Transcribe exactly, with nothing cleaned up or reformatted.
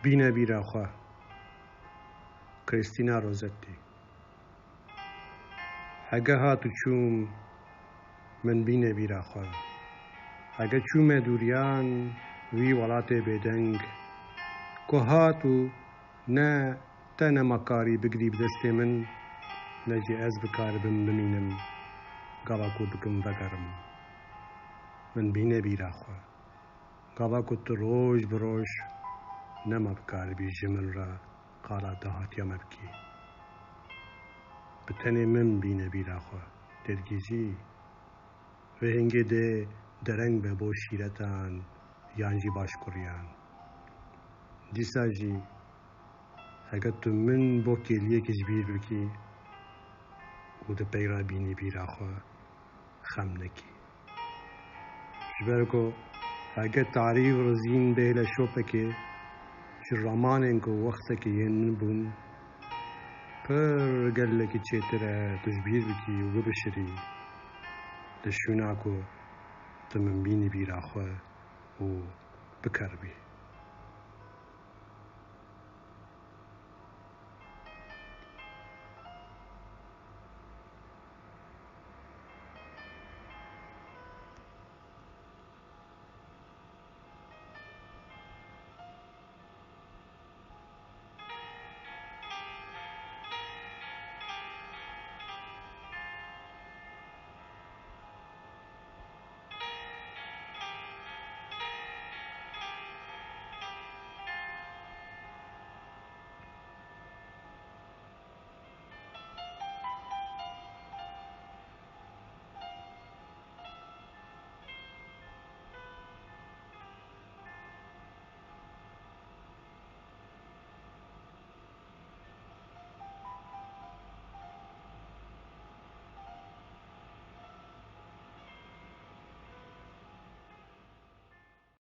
Bîne bîra xwe. Christina Rossetti. Hege hat û çûm, min bîne bîra xwe. Hege çûme dûriyan wî welatê bêdeng, ku hat û ne te nema karî bigirî bi destê min, ne jî ez bikaribim bimînim, gava ku bikim vegerim. Min bîne bîra xwe. Gava ku tu roj bi roj nema bikaribî ji min re qala dahatiya me bikî. Bi tenê min bîne bîra xwe. Dergî jî vê hingê dê dereng be bo şîretan yan jî başkuriyan. Dîsa jî heke tu min bo kêliyekî ji bîr bikî û di pey re bînî bîra xwe, xem nekî. Ji ber ku heke tarî û rizîn bêhile şopekê, ji ramanên ku wextekê yên min bûn, pir gelekî çêtir e tu ji bîr bikî û bibişirî di şûna ku tu min bînî bîra xwe û bikeribî.